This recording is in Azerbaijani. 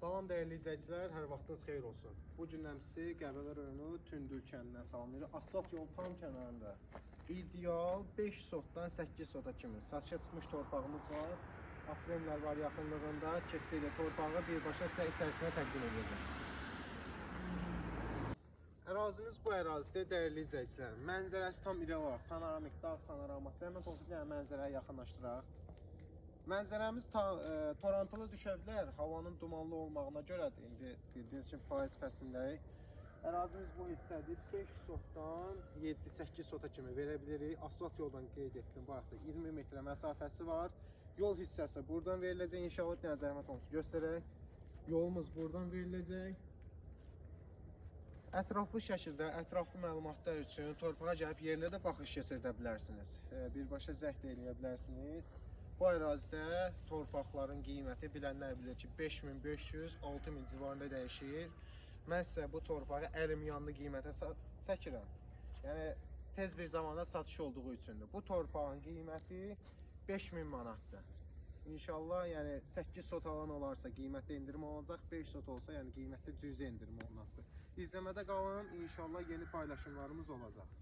Salam dəyərli izləyicilər, hər vaxtınız xeyir olsun. Bu gün sizi Qəbələ rayonu Tündül kəndindən salamlayırıq. Asfalt yol tam kənarında. İdeal 5 sotdan 8 sota kimi satışa çıxmış torpağımız var. Afremlər var yaxınlığında. Keçsə torpağı birbaşa sizə içərisinə təqdim edəcəm. Ərazimiz bu ərazidə, dəyərli izləyicilər. Mənzərəsi tam ideal olaraq panoramik dağ panoraması. Həmən olsun ki, mənzərəyə yaxınlaşdıraq. Mənzərəmiz torantılı düşə bilər. Havanın dumanlı olmağına görədir. İndi bildiyiniz kimi payız fəslindəyik. Ərazimiz bu hissədir. 5 sotdan 7-8 sota kimi verə bilirik. Asfalt yoldan qeyd etdim bayaq da 20 metrə məsafəsi var. Yol hissəsi buradan veriləcək. İnşallah nə zəhmət olmasa göstərək. Yolumuz buradan veriləcək. Ətraflı şəkildə, ətraflı məlumatlar üçün torpağa gəlib yerində də baxış keçirdə bilərsiniz. Birbaşa zəng də eləyə bilərsiniz. Bu ərazidə torpaqların qiyməti bilənlər bilir ki, 5500, 6000 civarında dəyişir. Mən sizə bu torpağı əlimyanlı qiymətə çəkirəm. Yəni tez bir zamanda satış olduğu üçündür. Bu torpağın qiyməti 5000 manatdır. İnşallah, yəni 8 sot alan olarsa qiymətdə endirim olacaq, 5 sot olsa yəni qiymətdə cüzi endirim olunasıdır. İzləmədə qalın, inşallah yeni paylaşımlarımız olacaq.